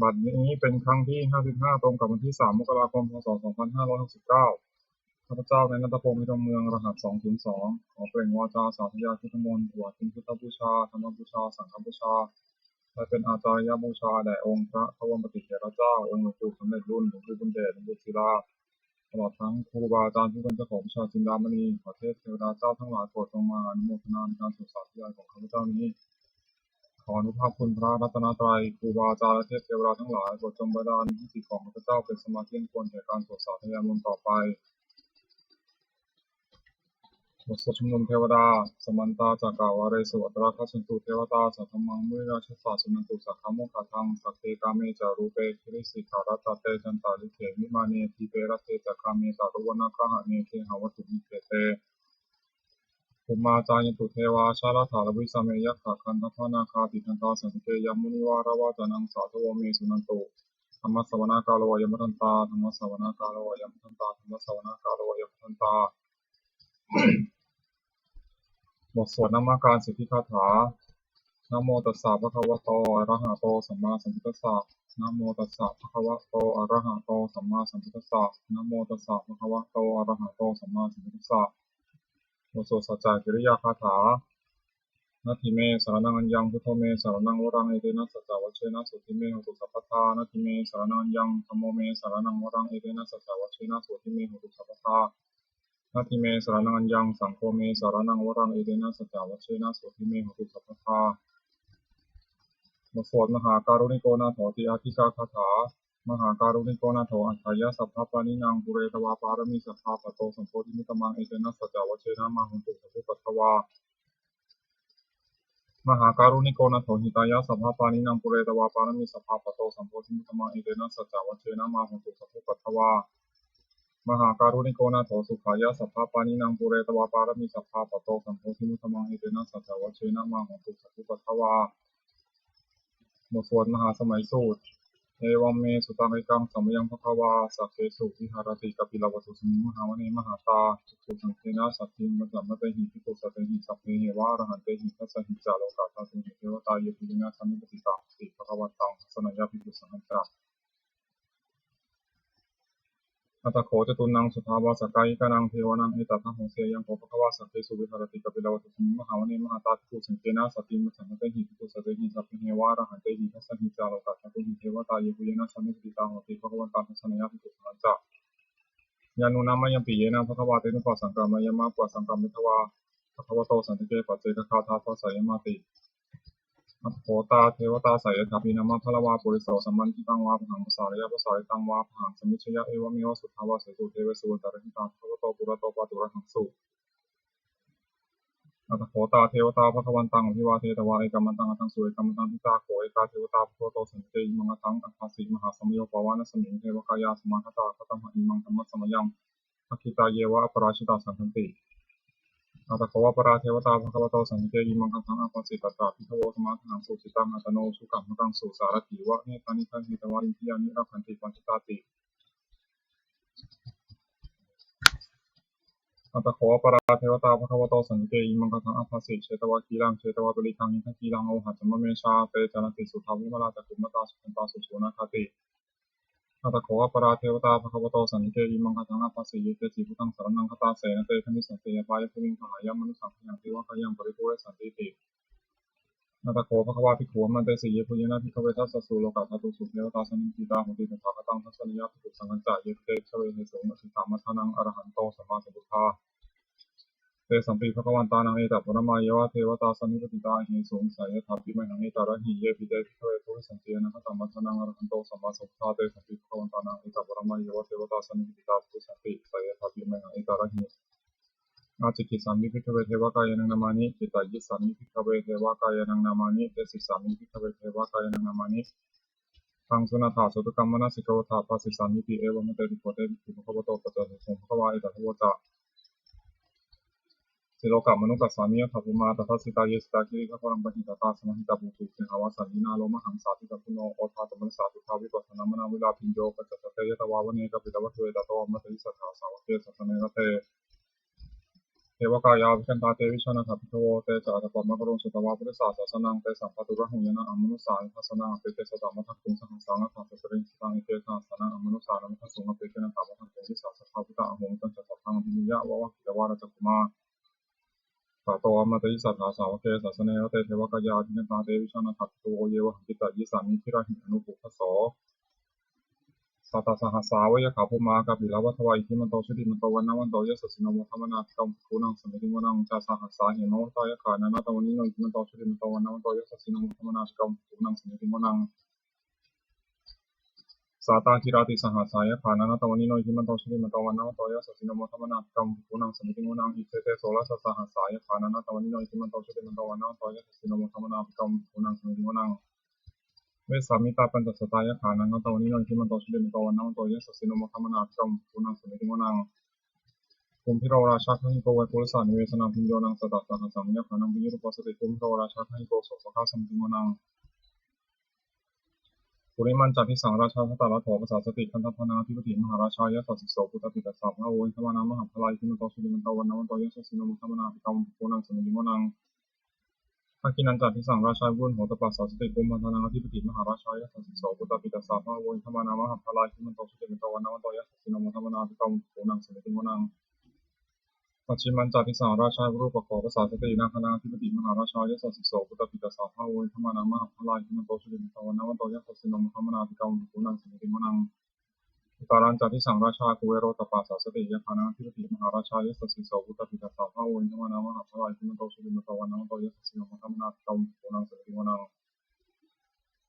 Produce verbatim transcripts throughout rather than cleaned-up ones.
บัดนี้เป็นครั้งที่ ห้าสิบห้า ตรงกับวันที่ สาม มกราคม พ.ศ. สองพันห้าร้อยหกสิบเก้า ข้าพเจ้า นายณัฐพงษ์ มีดวงเมือง รหัส สองศูนย์สอง ขอเปล่งวาจาสาธยายพุทธมนต์ ถวายเป็นพุทธบูชา ธรรมบูชา สังฆบูชา และเป็นอาจาริยบูชาแด่องค์พระบรมปฏิเถระเจ้า องค์หลวงปู่สำเร็จลุน หลวงปู่บุญเดช หลวงปู่ศิลา ตลอดทั้งครูบาอาจารย์ผู้เป็นเจ้าของวิชาจินดามณี ขอเทพเทวดาเจ้าทั้งหลายโปรดจงมาอนุโมทนาในการสวดสาธยายของข้าพเจ้านี้ ขออนุภาพคุณพระรัตนตรัย ครูบาอาจารย์และเทพเทวดาทั้งหลายโปรดจงบันดาลให้จิตของข้าพเจ้าเป็นสมาธิอันควรแก่การสวดสาธยายมนต์ต่อไป บทสวดชุมนุมเทวดา Samantā cakkavāḷesu atrāgacchantu devatā, saddhammaṃ munirājassa suṇantu saggamokkhadaṃ. Sagge kāme ca rūpe girisikharataṭe cantalikkhe vimāne, dīpe raṭṭhe ca gāme taruvanagahane gehavatthumhi khette, bhummā cāyantu devā jalathalavisame yakkhagandhabbanāgā, tiṭṭhantā santike yaṃ munivaravacanaṃ sādhavo me suṇantu. Dhammassavanakālo ayam bhadantā. Dhammassavanakālo ayam bhadantā. Dhammassavanakālo ayam bhadantā. บทสวดนมการสิทธิคาถา Namo tassa bhagavato arahato sammāsambuddhassa. Namo tassa bhagavato arahato sammāsambuddhassa. Namo tassa bhagavato arahato sammāsambuddhassa. บทสวดสัจจกิริยาคาถา Natthi me saraṇaṃ aññaṃ, buddho me saraṇaṃ varaṃ, etena saccavajjena sotthi me hotu sabbadā. Natthi me saraṇaṃ aññaṃ, dhammo me saraṇaṃ varaṃ, etena saccavajjena sotthi me hotu sabbadā. Natthi me saraṇaṃ aññaṃ, saṅgho me saraṇaṃ varaṃ, etena saccavajjena sotthi me hotu sabbadā. บทสวดมหาการุณิโกนาโถติอาทิกาคาถา Mahākāruṇiko nātho atthāya sabbapāṇinaṃ, pūretvā pāramī sabbā patto sambodhimuttamaṃ, etena saccavajjena mā hontu sabbupaddavā. Mahākāruṇiko nātho hitāya sabbapāṇinaṃ, pūretvā pāramī sabbā patto sambodhimuttamaṃ, etena saccavajjena mā hontu sabbupaddavā. Mahākāruṇiko nātho sukhāya sabbapāṇinaṃ, pūretvā pāramī sabbā patto sambodhimuttamaṃ, etena saccavajjena mā hontu sabbupaddavā. บทสวดมหาสมัยสูตร Evaṃ me sutaṃ. Ekaṃ samayaṃ bhagavā sakkesu viharati kapilavatthusmiṃ mahāvane mahatā bhikkhusaṅghena saddhiṃ pañcamattehi bhikkhusatehi sabbeheva arahantehi. Dasahi ca lokadhātūhi devatā yebhuyyena sannipatitā honti bhagavantaṃ dassanāya bhikkhusaṅghañca. Atha kho catunnaṃ suddhāvāsakāyikānaṃ devānaṃ etadahosi: Ayaṃ kho bhagavā sakkesu viharati kapilavatthusmiṃ mahāvane mahatā bhikkhusaṅghena saddhiṃ pañcamattehi bhikkhusatehi sabbeheva arahantehi. Dasahi ca lokadhātūhi devatā yebhuyyena sannipatitā honti bhagavantaṃ dassanāya bhikkhusaṅghañca. Yannūna mayampi yena bhagavā tenupasaṅkameyyāma, upasaṅkamitvā bhagavato santike paccekagāthā bhāseyyāmāti. Atha kho tā devatā seyyathāpi nāma balavā puriso sammiñjitaṃ vā bāhaṃ pasāreyya, pasāritaṃ vā bāhaṃ sammiñjeyya, evameva suddhāvāsesu devesu antarahitā bhagavato purato pāturahaṃsu. Atha kho tā devatā bhagavantaṃ abhivādetvā ekamantaṃ aṭṭhaṃsu. Ekamantaṃ ṭhitā kho ekā devatā bhagavato santike imaṃ gāthaṃ abhāsi: Mahāsamayo pavanasmiṃ, devakāyā samāgatā, āgatamha imaṃ dhammasamayaṃ, dakkhitāyeva aparājitasaṅghanti. Atha kho aparā devatā bhagavato santike imaṃ gāthaṃ abhāsi: Tatra bhikkhavo samādahaṃsu, cittaṃ attano ujukamakaṃsu, sārathīva nettāni gahetvā, indriyāni rakkhanti paṇḍitāti. Atha kho aparā devatā bhagavato santike imaṃ gāthaṃ abhāsi: Chetvā khīlaṃ chetvā palighaṃ, indakhīlaṃ ohaccamanejā, te caranti suddhā vimalā, cakkhumatā sudantā susunāgāti. Atha kho aparā devatā bhagavato santike imaṃ gāthaṃ abhāsi: Ye keci buddhaṃ saraṇaṃ gatāse, na te gamissanti apāyabhūmiṃ, pahāya mānusaṃ dehaṃ, devakāyaṃ paripūressantīti. Atha kho bhagavā bhikkhū āmantesi: Yebhuyyena bhikkhave dasasu lokadhātūsu devatā sannipatitā honti tathāgataṃ dassanāya bhikkhusaṅghañca. Ye te bhikkhave ahesuṃ atītamaddhānaṃ arahanto sammāsambuddhā, tesampi bhagavantānaṃ etaparamāyeva devatā sannipatitā ahesuṃ, seyyathāpi mayhaṃ etarahi. Yepi te bhikkhave bhavissanti anāgatamaddhānaṃ arahanto sammāsambuddhā, tesampi bhagavantānaṃ etaparamāyeva devatā sannipatitā bhavissanti, seyyathāpi mayhaṃ etarahi. Ācikkhissāmi bhikkhave devakāyānaṃ nāmāni, kittayissāmi bhikkhave devakāyānaṃ nāmāni, desissāmi bhikkhave devakāyānaṃ nāmāni, taṃ suṇātha sādhukaṃ manasikarotha bhāsissāmīti. Evaṃ bhanteti kho te bhikkhū bhagavato paccassosuṃ. Bhagavā etadavoca: Silokamanukassāmi, yattha bhummā tadassitā; ye sitā girigabbharaṃ, pahitattā samāhitā. Puthū sīhāva sallīnā, lomahaṃsābhisambhuno; odātamanasā suddhā, vippasannamanāvilā. Bhiyyo pañcasate ñatvā, vane kāpilavatthave; tato āmantayi satthā, sāvake sāsane rate. devakāyā abhikkantā te vijānātha bhikkhavo. Te ca ātappamakaruṃ sutvā buddhassa sāsanaṃ. Tesampāturahu ñāṇaṃ amanussāna dassanaṃ. Appeke satamaddakkhuṃ sahassaṃ atha sattariṃ sataṃ. Eke sahassanā amanussānamaddasuṃ. Appekenantamaddakkhuṃ disā sabbā phuṭā ahuṃ. Tañca sabbaṃ abhiññāya vavakkhitvāna cakkhumā. Tato āmantayi satthā sāvake sāsane rate devakāyā abhikkantā te vijānātha bhikkhavo. Ye vohaṃ kittayissāmi girāhi anupubbaso. Sattasahassā va yakkhā bhummā kāpilavatthavā iddhimanto jutimanto vaṇṇavanto yasassino modamānā abhikkāmuṃ bhikkhūnaṃ samitiṃ vanaṃ. Chasahassā hemavatā yakkhā nānattavaṇṇino iddhimanto jutimanto vaṇṇavanto yasassino modamānā abhikkāmuṃ bhikkhūnaṃ samitiṃ vanaṃ. Sātāgirā tisahassā yakkhā nānattavaṇṇino iddhimanto jutimanto vaṇṇavanto yasassino modamānā abhikkāmuṃ bhikkhūnaṃ samitiṃ vanaṃ. Iccete soḷasasahassā yakkhā nānattavaṇṇino iddhimanto jutimanto vaṇṇavanto yasassino modamānā abhikkāmuṃ bhikkhūnaṃ samitiṃ vanaṃ. Vessāmittā pañcasatā yakkhā nānattavaṇṇino iddhimanto jutimanto vaṇṇavanto yasassino modamānā abhikkāmuṃ bhikkhūnaṃ samitiṃ vanaṃ. Kumbhīro rājagahiko vepullassa nivesanaṃ bhiyyo naṃ satasahassaṃ yakkhānaṃ payirupāsati. Kumbhīro rājagahiko sopāga samitiṃ vanaṃ. Purimañca disaṃ rājā dhataraṭṭho pasāsati gandhabbānaṃ ādhipati mahārājā yasassi so. Puttāpi tassa bahavo indanāmā mahabbalā iddhimanto jutimanto vaṇṇavanto yasassino modamānā abhikkāmuṃ bhikkhūnaṃ samitiṃ vanaṃ. Dakkhiṇañca disaṃ rājā virūḷho tappasāsati kumbhaṇḍānaṃ ādhipati mahārājā yasassi so. Puttāpi tassa bahavo indanāmā mahabbalā iddhimanto jutimanto vaṇṇavanto yasassino modamānā abhikkāmuṃ bhikkhūnaṃ samitiṃ vanaṃ. Pacchimañca disaṃ rājā virūpakkho pasāsati nāgānaṃ ādhipati mahārājā yasassi so. Puttāpi tassa bahavo indanāmā mahabbalā iddhimanto jutimanto vaṇṇavanto yasassino modamānā abhikkāmuṃ bhikkhūnaṃ samitiṃ vanaṃ. Uttarañca disaṃ rājā kuvero tappasāsati yakkhānaṃ ādhipati mahārājā yasassi so. Puttāpi tassa bahavo indanāmā mahabbalā iddhimanto jutimanto vaṇṇavanto yasassino modamānā abhikkāmuṃ bhikkhūnaṃ samitiṃ vanaṃ.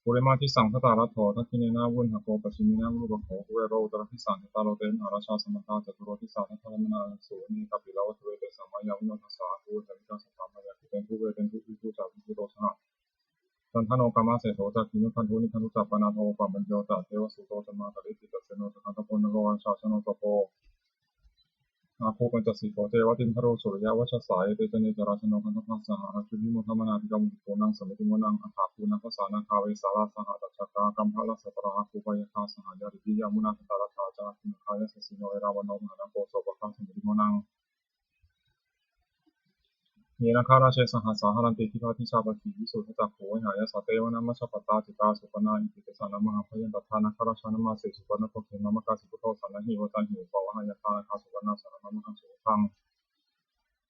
Purimaṃ disaṃ dhataraṭṭho dakkhiṇena virūḷhako pacchimena virūpakkho kuvero uttaraṃ disaṃ. Cattāro te mahārājā samantā caturo disā daddallamānā aṭṭhaṃsu vane kāpilavatthave. Tesaṃ māyāvino dāsā āgū vañcanikā saṭhā māyā kuṭeṇḍu veṭeṇḍu viṭū ca viṭuṭo saha candano kāmaseṭṭho ca kinnughaṇḍu nighaṇḍu ca panādo opamañño ca devasūto ca mātali cittaseno ca gandhabbo naḷo rājā janosabho āgū pañcasikho ceva timbarū suriyavacchasā. Ete caññe ca rājāno gandhabbā saha rājubhi modamānā abhikkāmuṃ bhikkhūnaṃ samitiṃ vanaṃ. Athāgū nābhasā nāgā vesālā sahatacchakā kambalassatarā āgū pāyāgā saha ñātibhi yāmunā dhataraṭṭhā ca āgū nāgā yasassino erāvaṇo mahānāgo sopāga samitiṃ vanaṃ. Ye nāgarāje sahasā haranti dibbā dijā pakkhi visuddhacakkhū vehāyasā te vanamajjhapattā citrā supaṇṇā iti tesa nāmaṃ. Abhayantadā nāgarājānamāsi supaṇṇato khemamakāsi buddho saṇhāhi vācāhi upavhayantā nāgā supaṇṇā saraṇamakaṃsu buddhaṃ.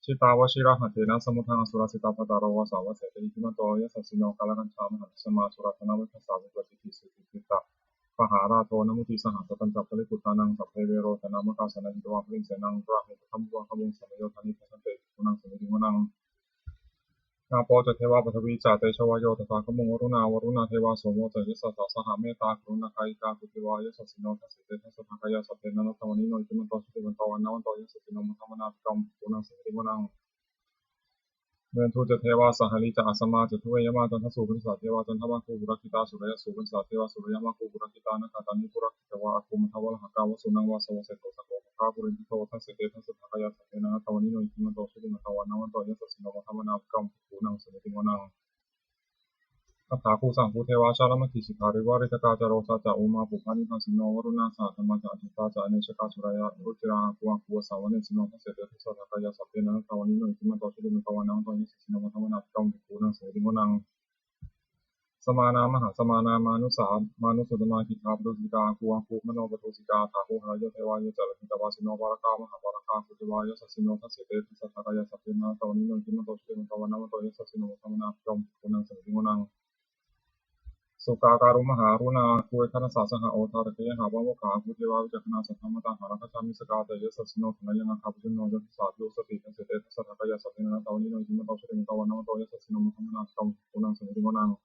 Jitā vajirahatthena samuddaṃ asurā sitā bhātaro vāsavassete iddhimanto yasassino kālakañjā mahābhismā asurā dānaveghasā vepacitti sucitti ca pahārādo namucī saha. Satañca baliputtānaṃ sabbe verocanāmakā sannayhitvā baliṃ senaṃ rāhubhaddamupāgamuṃ samayodāni bhaddante bhikkhūnaṃ samitiṃ vanaṃ. Āpo ca devā paṭhavī ca tejo vāyo tadāgamuṃ varuṇā vāruṇā devā somo ca yasasā saha mettākaruṇākāyikā āgū devā yasassino dasete dasadhā kāyā sabbe nānattavaṇṇino iddhimanto jutimanto vaṇṇavanto yasassino modamānā abhikkāmuṃ bhikkhūnaṃ samitiṃ vanaṃ. Veṇḍū ca devā sahalī ca asamā ca duve yamā candassūpanisā devā candamāgū purakkhitā sūleyyassūpanisā devā sūleyyammāgū purakkhitā nāgā tāni purakkhitvā āgū mandavalāhakā vasūnaṃ vāsavassete sakko pāga purindado dasete dasadhā kāyā sabbe nānattavaṇṇino iddhimanto jutimanto vaṇṇavanto yasassino modamānā abhikkāmuṃ bhikkhūnaṃ samitiṃ vanaṃ. Athāgū sahabhū devā jalamaggisikhāriva riṭṭhakā ca rojā ca ummāpupphanibhāsino varuṇā sahadhammā ca āgū ca anejakā sūleyyarucirā āgū āgū vāsavanesino dasete dasadhā kāyā sabbe nānattavaṇṇino iddhimanto jutimanto vaṇṇavanto yasassino modamānā abhikkāmuṃ bhikkhūnaṃ samitiṃ vanaṃ. Samānā mahāsamānā mānusā mānusuttamā khiḍḍāpadūsikā āgū āgū manopadūsikā. Athāgū harayo devā ye ca lohitavāsino pāragā mahāpāragā āgū devā yasassino dasete dasadhā kāyā sabbe nānattavaṇṇino iddhimanto jutimanto vaṇṇavanto yasassino modamānā abhikkāmuṃ bhikkhūnaṃ samitiṃ vanaṃ. Sukkā karumhā aruṇā āgū veghanasā saha odātagayhā pāmokkhā āgū devā vicakkhaṇā sadāmattā hāragajā missakā ca yasassino thanayaṃ āgā pajunno yo disā abhivassati dasete dasadhā kāyā sabbe nānattavaṇṇino iddhimanto jutimanto vaṇṇavanto yasassino modamānā abhikkāmuṃ bhikkhūnaṃ samitiṃ vanaṃ.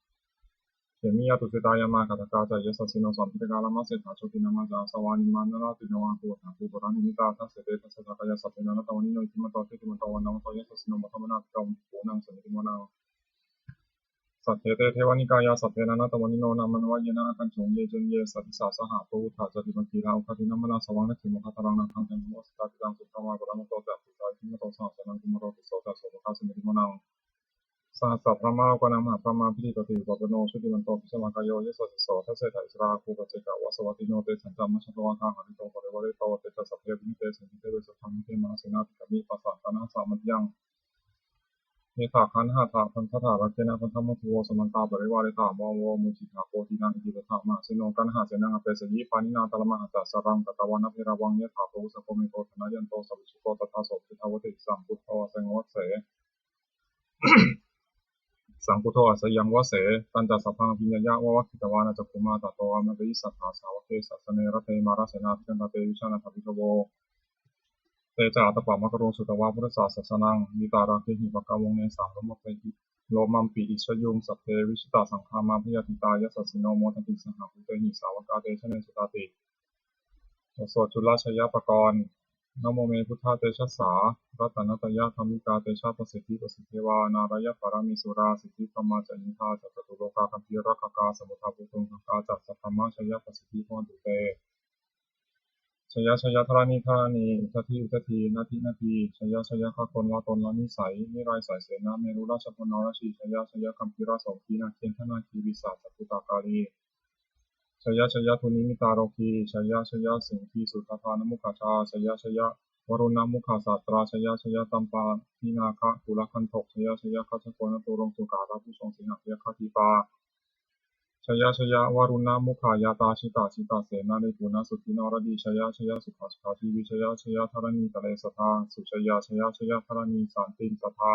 Khemiyā tusitā yāmā kaṭṭhakā ca yasassino lambitakā lāmaseṭṭhā jotināmā ca āsavā nimmānaratino āgū athāgū paranimmitā dasete dasadhā kāyā sabbe nānattavaṇṇino iddhimanto jutimanto vaṇṇavanto yasassino modamānā abhikkāmuṃ bhikkhūnaṃ samitiṃ vanaṃ. Saṭṭhete devanikāyā sabbe nānattavaṇṇino nāmanvayena āgañchuṃ. Ye caññe sadisā saha pavutthajātimakkhīlā oghatiṇṇamanāsavaṃ dakkhiṇopaṭṭhānaṃ nāgaṃ candaṃva asitātitaṃ. Subrahmā paramatto ca puttā iddhimato saha sanaṅkumāro tisso ca sopāga samitiṃ vanaṃ. Sahassabrahmalokānaṃ mahābrahmābhitiṭṭhati. Upapanno jutimanto bhismākāyo yasassi so. Dasettha issarā āgū paccekavasavattino. Tesañca majjhato āga hārito parivārito. Te ca sabbe abhikkante santike vītā sabrahmake. Mārasenā abhikkāmi passa kaṇhassa madhyaṃ. Etha gaṇhatha bandhatha rāgena bandhamatthu vo. Samantā parivāretha mā vo muñcittha koci naṃ. Iti tattha mahāseno kaṇhasenaṃ apesayi. Pāṇinā talamāhacca saraṃ katvāna bheravaṃ. Yathā pāvussako megho thanayanto savijjuko. Tadā so paccudāvatti saṅkuddho asayaṃvase. Saṅkuddho asayaṃvase. Tañca sabbaṃ abhiññāya vavakkhitvāna cakkhumā. Tato āmantayi satthā sāvake sāsane rate. Mārasenā abhikkantā te vijānātha bhikkhavo. Te ca ātappamakaruṃ sutvā buddhassa sāsanaṃ. Vītarāgehi pakkāmuṃ nesaṃ lomampi iñjayuṃ. Sabbe vijitasaṅgāmā bhayātītā yasassino. Modanti saha bhūtehi sāvakā te janesutāti. บทสวดจุลชัยปกรณ์ Namo me buddhatejasā ratanattayadhammikā tejapasiddhi pasīdevā nārāyaparamesurā siddhibrahmā ca indā ca catulokā gambhīrakkhakā samuddā bhūtuṃ gaṅgā ca sabrahmajayapasiddhi bhavantu te. Jaya jaya dharaṇi dharaṇī udadhi udadhī nadi nadī. Jaya jaya gagonlatonlanisai niraisaisenna merurājabala narajī. Jaya jaya gambhīrasombhī nāgendanāgī pisācabhūtakālī. Jaya jaya dunnimittarogī. Jaya jaya siṅgīsuddhādānamukhajā. Jaya jaya varuṇṇamukhasātrā. Jaya jaya campādināgakulagantho. Jaya jaya gajjagonnaturaṅga sukarabhujaṅga sīhabyagghadīpā. Jaya jaya varuṇṇamukhayātrā. Jita jita senārī puna suddhi naradī. Jaya jaya sukhā sukhā jīvī. Jaya jaya dharaṇītale sadā sujayā. Jaya jaya dharaṇī santin sadā.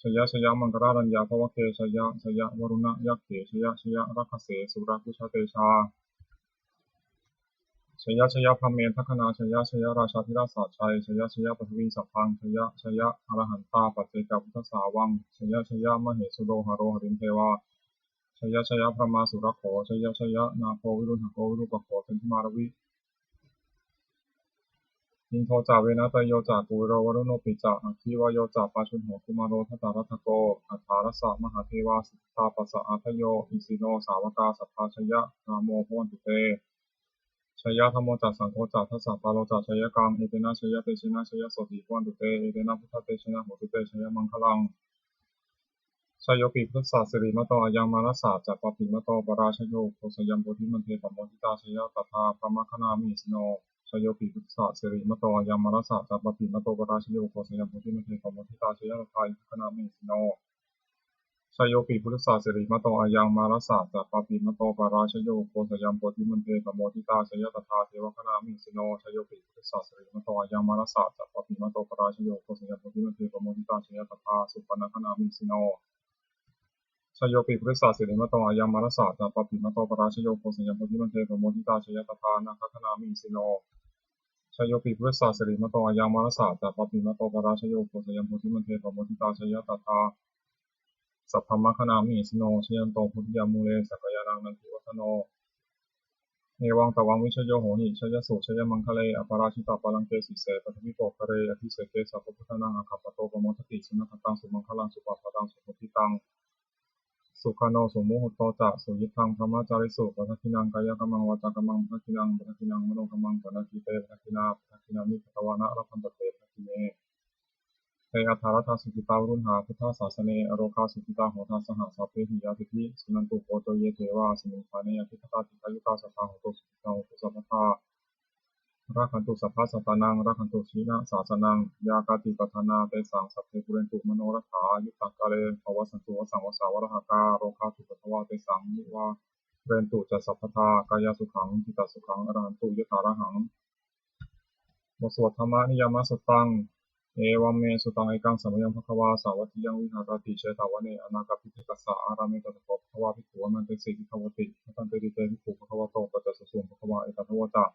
Jaya jaya maṅkararājaṃ bhavagge. Jaya jaya varuṇṇayakkhe. Jaya jaya rakkhase surabhujatejā. Jaya jaya brahmendagaṇā. Jaya jaya rājādhirājasājjai. Jaya jaya paṭhaviṃ sabbaṃ. Jaya jaya arahantā paccekabuddhasāvaṃ. Jaya jaya mahesuro haro harindevā. Jaya jaya brahmā surakkho. Jaya jaya nāgo viruḷhako virūpakkho candimā ravi. Indo ca venateyyo ca kuvero varuṇopi ca aggi vāyo ca pājuṇho kumāro dhataraṭṭhako aṭṭhārasa mahādevā siddhitāpasa-ādayo isino sāvakā sabbā jayarāmo bhavantu te. Jayadhammo ca saṅgho ca dasapālo ca jayakaṃ etena jayatejena jayasotthī bhavantu te. Etena buddhatejena hotu te jayamaṅgalaṃ. Jayopi buddhassa sirīmato ayaṃ mārassa ca pāpimato parājayo ugghosayuṃ bodhimaṇḍe pamoditā jaya tadā brahmagaṇā mahesino. Jayopi buddhassa sirīmato ayaṃ mārassa ca pāpimato parājayo ugghosayuṃ bodhimaṇḍe pamoditā jaya tadā indagaṇā mahesino. Jayopi buddhassa sirīmato ayaṃ mārassa ca pāpimato parājayo ugghosayuṃ bodhimaṇḍe pamoditā jaya tadā devagaṇā mahesino. Jayopi buddhassa sirīmato ayaṃ mārassa ca pāpimato parājayo ugghosayuṃ bodhimaṇḍe pamoditā jaya tadā supaṇṇagaṇā mahesino. Jayopi buddhassa sirīmato ayaṃ mārassa ca pāpimato parājayo ugghosayuṃ bodhimaṇḍe pamoditā jaya tadā nāgagaṇā mahesino. Jayopi buddhassa sirīmato ayaṃ mārassa ca pāpimato parājayo ugghosayuṃ bodhimaṇḍe pamoditā jaya tadā sabrahmagaṇā mahesino. Jayanto bodhiyā mūle sakyānaṃ nandivaḍḍhano evaṃ tvaṃ vijayo hohi jayassu jayamaṅgale. Aparājitapallaṅke sīse paṭhavipokkhare abhiseke sabbabuddhānaṃ aggappatto pamodati. Sunakkhattaṃ sumaṅgalaṃ supabhātaṃ suhuṭṭhitaṃ sukhaṇo sumuhutto ca suyiṭṭhaṃ brahmacārisu. Padakkhiṇaṃ kāyakammaṃ vācākammaṃ padakkhiṇaṃ padakkhiṇaṃ manokammaṃ paṇidhī te padakkhiṇā. Padakkhiṇāni katvāna labhantatthe padakkhiṇe. Te atthaladdhā sukhitā viruḷhā buddhasāsane arogā sukhitā hotha saha sabbehi ñātibhi. Suṇantu bhonto ye devā asmiṃ ṭhāne adhigatā dīghāyukā sadā hontu sukhitā hontu sabbadā. Rakkhantu sabbasattānaṃ rakkhantu jinasāsanaṃ. Yā kāci patthanā tesaṃ sabbe pūrentu manorathā. Yuttakāle pavassantu vassaṃ vassā valāhakā. Rogā cupaddavā tesaṃ nivārentu ca sabbadā. Kāyāsukhaṃ cittisukhaṃ arahantu yathārahaṃ. บทสวด Dhammaniyāmasuttaṃ. Evaṃ me sutaṃ. Ekaṃ samayaṃ bhagavā sāvatthiyaṃ viharati jetavane anāthapiṇḍikassa ārāme. Tatra kho bhagavā bhikkhū āmantesi bhikkhavoti. Bhadanteti te bhikkhū bhagavato paccassosuṃ. Bhagavā etadavoca.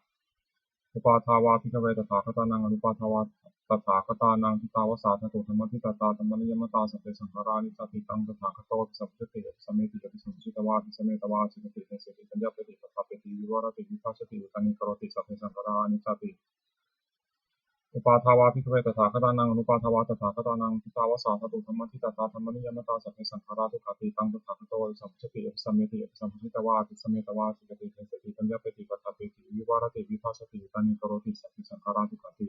Uppādā vā bhikkhave tathāgatānaṃ anuppādā vā tathāgatānaṃ, ṭhitā va sā dhātu dhammaṭṭhitatā dhammaniyāmatā, sabbe saṅkhārā aniccāti. Taṃ tathāgato abhisambujjhati abhisameti, abhisambujjhitvā abhisametvā ācikkhati deseti paññapeti paṭṭhapeti vivarati vibhajati uttānīkaroti sabbe saṅkhārā aniccāti. Uppādā vā bhikkhave tathāgatānaṃ anuppādā vā tathāgatānaṃ, ṭhitā va sā dhātu dhammaṭṭhitatā dhammaniyāmatā, sabbe saṅkhārā dukkhāti. Taṃ tathāgato abhisambujjhati abhisameti, abhisambujjhitvā abhisametvā ācikkhati deseti paññapeti paṭṭhapeti vivarati vibhajati uttānīkaroti sabbe saṅkhārā dukkhāti.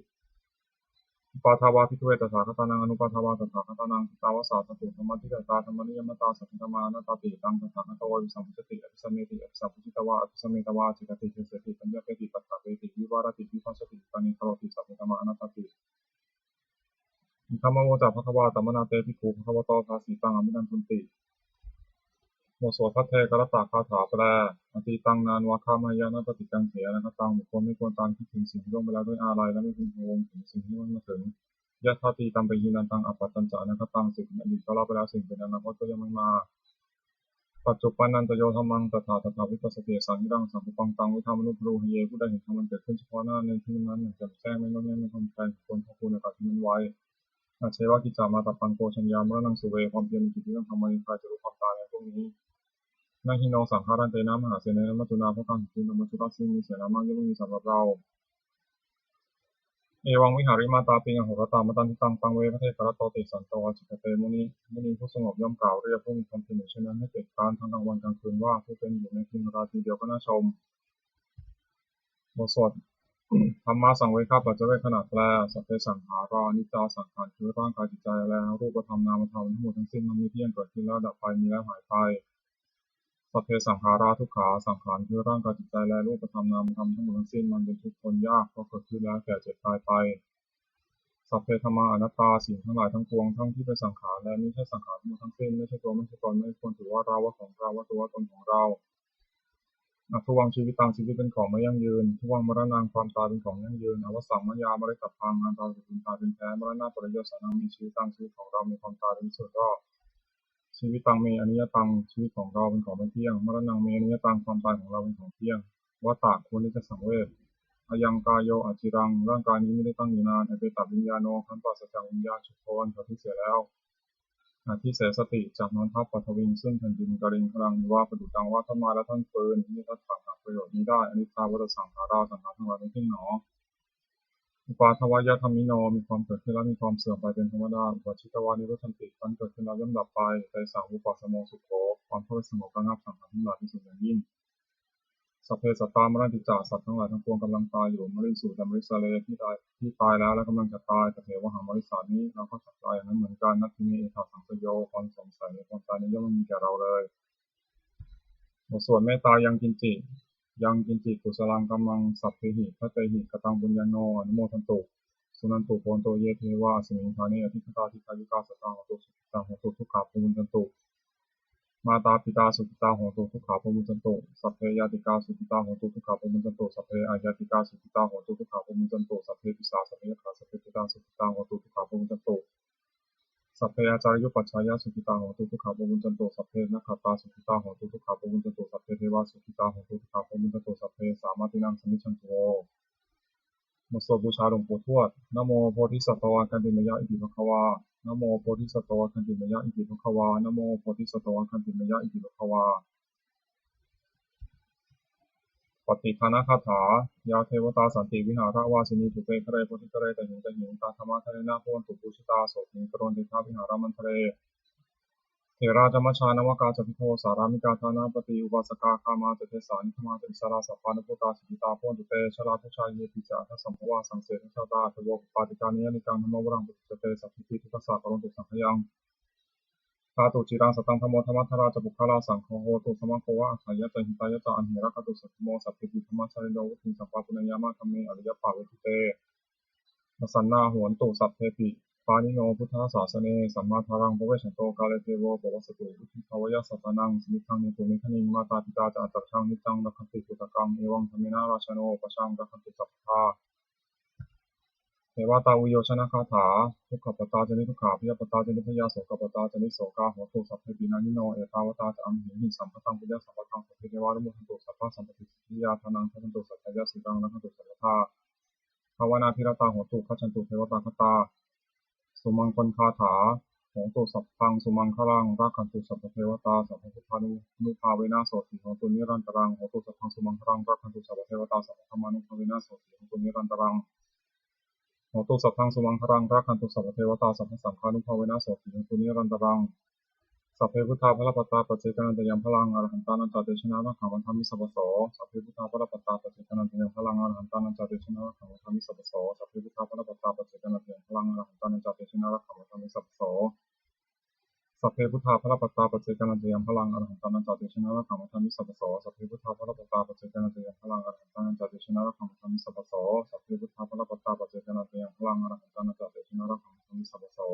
Uppādā vā bhikkhave tathāgatānaṃ anuppādā vā tathāgatānaṃ, ṭhitāva sā dhātu dhammaṭṭhitatā dhammaniyāmatā, sabbe dhammā anattāti. Taṃ tathāgato abhisambujjhati abhisameti, abhisambujjhitvā abhisametvā ācikkhati deseti paññapeti paṭṭhapeti vivarati vibhajati uttānīkaroti, sabbe dhammā anattāti. Idamavoca bhagavā. Samaṇā te bhikkhū bhagavato bhāsitaṃ abhinandunti. บทสวดภัทเทกรัตตคาถาแปล Atītaṃ nānvāgameyya, nattha ṭhitaṃ seyyathāya. อนาคตไม่ควรตามคิดถึงสิ่งที่ล่วงไปแล้วด้วยอาลัย และไม่พึงพะวงถึงสิ่งที่ยังไม่มาถึง Yadatītaṃ pahīnantaṃ appattañca anāgataṃ. สิ่งเป็นอดีตก็ละไปแล้ว สิ่งเป็นอนาคตก็ยังไม่มา Paccuppannañca yo dhammaṃ tattha tattha vipassati, asaṃhiraṃ asaṅkuppaṃ taṃ viddhā manubrūhaye. ผู้ใดเห็นธรรมอันเกิดขึ้นเฉพาะหน้าในที่นั้นๆ อย่างแจ่มแจ้ง ไม่งอนแง่น ไม่คลอนแคลน ควรพอกพูนในโอกาสที่มันไว้ Ajjeva kiccamātappaṃ ko jaññā maraṇaṃ suve. ความเพียรมีกิจที่ต้องทำไว้ ใครจะรู้ความตายในพรุ่งนี้ Na hi no saṅgarantena mahāsenena maccunā. เพราะการแข่งขันกับมัจจุราชซึ่งมีเสนามาก ย่อมไม่มีสำหรับเรา Evaṃ vihārimātāpiṃ ahorattamatanditaṃ, taṃ ve bhaddekarattoti santo ācikkhate muni. มุนีผู้สงบย่อมกล่าวเรียกผู้มีความเพียรอยู่เช่นนั้นให้เกียรติคร้านทั้งกลางวันกลางคืนว่า ผู้เป็นอยู่ในเพียงราตรีเดียวก็น่าชม บทสวด Dhammasaṃvegapaccavekkhaṇa แปล Sabbe saṅkhārā aniccā. สังขารคือร่างกายจิตใจ และรูปธรรมนามธรรมทั้งหมดทั้งสิ้น มันมีที่ตั้งเกิดขึ้นแล้วดับไป มีแล้วหายไป Sabbe saṅkhārā dukkhā. สังขารคือร่างกายจิตใจ และรูปธรรมนามธรรมทั้งหมดทั้งสิ้น มันเป็นทุกข์ทนยาก เพราะเกิดขึ้นแล้วแก่เจ็บตายไป Sabbe dhammā anattā. สิ่งทั้งหลายทั้งปวง ทั้งที่เป็นสังขารและมิใช่สังขารทั้งหมดทั้งสิ้น ไม่ใช่ตัว ไม่ใช่ตน ไม่ควรถือว่าเรา ว่าของเรา ว่าตัวว่าตนของเรา Addhuvaṃ jīvitaṃ. ชีวิตเป็นของไม่ยั่งยืน Dhuvaṃ maraṇaṃ. ความตายเป็นของยั่งยืน Avassaṃ mayā maritabbaṃ. อันเราจะพึงตายเป็นแท้ Maraṇapariyosānaṃ me jīvitaṃ. ชีวิตของเรามีความตายเป็นที่สุดรอบ Jīvitaṃ me aniyataṃ. ชีวิตของเราเป็นของไม่เที่ยง Maraṇaṃ me aniyataṃ. ความตายของเราเป็นของเที่ยง Vata. ควรที่จะสังเวช Ayaṃ kāyo aciraṃ. ร่างกายนี้ไม่ได้ตั้งอยู่นาน Apetaviññāṇo. ครั้นปราศจากวิญญาณ chuḍḍho. อันเขาทิ้งเสียแล้ว Adhisessati. จักนอนทับ paṭhaviṃ. ซึ่งแผ่นดิน kaliṅgaraṃ iva. ประดุจดังว่าท่อนไม้และท่อนฟืน Niratthaṃ. หาประโยชน์มิได้ Anittā vata saṅkhārā. สังขารทั้งหลายไม่เที่ยงหนอ Uppādavayadhammino. มีความเกิดขึ้นและมีความเสื่อมไปเป็นธรรมดา Uppajjitvā nirujjhanti. ครั้นเกิดขึ้นแล้วย่อมดับไป Tesaṃ vūpasamo sukho. ความเข้าไปสงบระงับสังขารทั้งหลายเป็นสุขอย่างยิ่ง Sabbe sattā maranti ca. สัตว์ทั้งหลายทั้งปวงกำลังตายอยู่ Mariṃsu ca marissare. ที่ตาย ที่ตายแล้วและกำลังจะตาย Tathevāhaṃ marissāmi. เราก็จะตายอย่างนั้นเหมือนกัน Natthi me ettha saṃsayo. ความสงสัยในความตายนี้ย่อมไม่มีแก่เราเลย บทสวดเมตตา Yaṅkiñci. Yaṅkiñci kusalaṃ kammaṃ sabbehi katehi kataṃ puññaṃ no anumodantu. Suṇantu bhonto ye devā asmiṃ ṭhāne adhigatā dīghāyukā sadā hontu sukhitā hontu dukkhā pamuñcantu. Mātā pitā sukhitā hontu dukkhā pamuñcantu. Sabbe ñātikā sukhitā hontu dukkhā pamuñcantu. Sabbe aññātikā sukhitā hontu dukkhā pamuñcantu. Sabbe pisā sabbe yakkhā sabbe petā sukhitā hontu dukkhā pamuñcantu. Sabbe ācariyupajjhāyā sukhitā hontu dukkhā pamuñcantu. Sabbe nakkhattā sukhitā hontu dukkhā pamuñcantu. Sabbe devā sukhitā hontu dukkhā pamuñcantu. Sabbe samādhinā samijjhantu vo. บทสวดบูชาหลวงปู่ทวด Namo bodhisatto āgantimāya iti bhagavā. Namo bodhisatto āgantimāya iti bhagavā. Namo bodhisatto āgantimāya iti bhagavā. Pattidānagāthā. Yā devatā santi vihāravāsinī thūpe ghare bodhighare tahiṃ tahiṃ, tā dhammadānena bhavantu pūjitā, sotthiṃ karontedha vihāramaṇḍale. Therā ca majjhā navakā ca bhikkhavo, sārāmikā dānapatī upāsakā, gāmā ca desā nigamā ca issarā, sappāṇabhūtā sukhitā bhavantu te. Jalābujā yepi ca aṇḍasambhavā, saṃsedajātā athavopapātikā, niyyānikaṃ dhammavaraṃ paṭicca te, sabbepi dukkhassa karontu saṅkhayaṃ. Ṭhātu ciraṃ sataṃ dhammo, dhammaddharā ca puggalā, saṅgho hotu samaggo va, atthāya ca hitāya ca. Amhe rakkhatu saddhammo, sabbepi dhammacārino, vuḍḍhiṃ sampāpuṇeyyāma, dhamme ariyappavedite. Pasannā hontu sabbepi, pāṇino buddhasāsane, sammā dhāraṃ pavecchanto, kāle devo pavassatu, vuḍḍhibhāvāya sattānaṃ, samiddhaṃ netu medaniṃ. Mātā pitā ca atrajaṃ, niccaṃ rakkhanti puttakaṃ, evaṃ dhammena rājāno, pajaṃ rakkhanti sabbadā. Devatāuyyojanagāthā. Dukkhappattā ca niddukkhā, bhayappattā ca nibbhayā, sokappattā ca nissokā, hontu sabbepi pāṇino. Ettāvatā ca amhehi, sambhataṃ puññasampadaṃ, sabbe devānumodantu, sabbasampattisiddhiyā. Dānaṃ dadantu saddhāya, sīlaṃ rakkhantu sabbadā, bhāvanābhiratā hontu, gacchantu devatāgatā. Sumaṅgalagāthā. Hotu sabbaṃ sumaṅgalaṃ, rakkhantu sabbadevatā, sabbabuddhānubhāvena, sotthī hontu nirantaraṃ. Hotu sabbaṃ sumaṅgalaṃ, rakkhantu sabbadevatā, sabbadhammānubhāvena, sotthī hontu nirantaraṃ. Hotu sabbaṃ sumaṅgalaṃ, rakkhantu sabbadevatā, sabbasaṅghānubhāvena, sotthī hontu nirantaraṃ. Sabbe buddhā balappattā paccekānañca yaṃ balaṃ arahantānañca tejena rakkhaṃ bandhāmi sabbaso. Sabbe buddhā balappattā paccekānañca yaṃ balaṃ arahantānañca tejena rakkhaṃ bandhāmi sabbaso. Sabbe buddhā balappattā paccekānañca yaṃ balaṃ arahantānañca tejena rakkhaṃ bandhāmi sabbaso. Sabbe buddhā balappattā paccekānañca yaṃ balaṃ arahantānañca tejena rakkhaṃ bandhāmi sabbaso. Sabbe buddhā balappattā paccekānañca yaṃ balaṃ arahantānañca tejena rakkhaṃ bandhāmi sabbaso. Sabbe buddhā balappattā paccekānañca yaṃ balaṃ arahantānañca tejena rakkhaṃ bandhāmi sabbaso.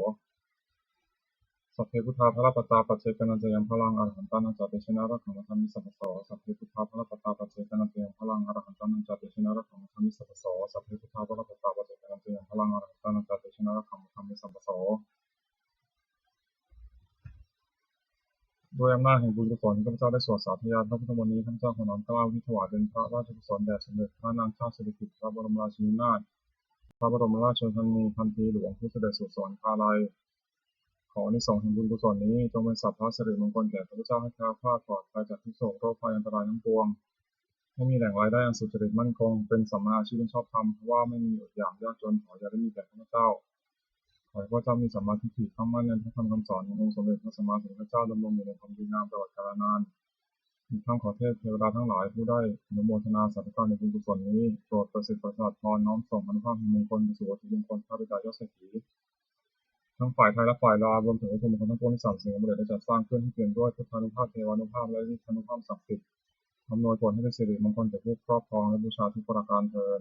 Sabbe buddhā balappattā paccekānañca yaṃ balaṃ arahantānañca tejena rakkhaṃ bandhāmi sabbaso. Sabbe buddhā balappattā paccekānañca yaṃ balaṃ arahantānañca tejena rakkhaṃ bandhāmi sabbaso. Sabbe buddhā balappattā paccekānañca yaṃ balaṃ arahantānañca tejena rakkhaṃ bandhāmi sabbaso. ด้วยอำนาจแห่งบุญกุศลที่ข้าพเจ้าได้สวดสาธยายพระพุทธมนต์นี้ ข้าพเจ้าขอน้อมเกล้าอุทิศถวายเป็นพระราชกุศลแด่สมเด็จพระนางเจ้าสิริกิติ์ พระบรมราชินีนาถ พระบรมราชชนนีพันปีหลวง ผู้เสด็จสู่สวรรคาลัย ขออานิสงส์แห่งบุญกุศลนี้จงเป็นสัพพะสิริมงคลแก่ข้าพเจ้า ให้แคล้วคลาดปลอดภัยจากทุกข์โศกโรคภัยอันตรายทั้งปวง ให้มีแหล่งรายได้อันสุจริตมั่นคง เป็นสัมมาอาชีพอันชอบธรรม เพราะว่าไม่มีอดอยากยากจน ขออย่าได้มีแก่ข้าพเจ้า ขอให้ข้าพเจ้ามีสัมมาทิฏฐิ ตั้งมั่นในพระธรรมคำสอนขององค์สมเด็จพระสัมมาสัมพุทธเจ้า ดำรงอยู่ในความดีงามตลอดกาลนาน อีกทั้งขอเทพเทวดาทั้งหลายผู้ได้อนุโมทนาสาธุการในบุญกุศลนี้ โปรดประสิทธิ์ประสาทพร น้อมส่งอานุภาพแห่งมงคลไปสู่วัตถุมงคลพระบิดายอดเศรษฐี ทั้งฝ่ายไทยและฝ่ายลาว รวมถึงวัตถุมงคลทั้งปวงที่สามสิ่งสำเร็จได้จัดสร้างขึ้น ให้เปี่ยมด้วยพุทธานุภาพ เทวานุภาพ และฤทธานุภาพศักดิ์สิทธิ์ อำนวยผลให้เป็นสิริมงคลแก่ผู้ครอบครองและบูชาทุกประการเทอญ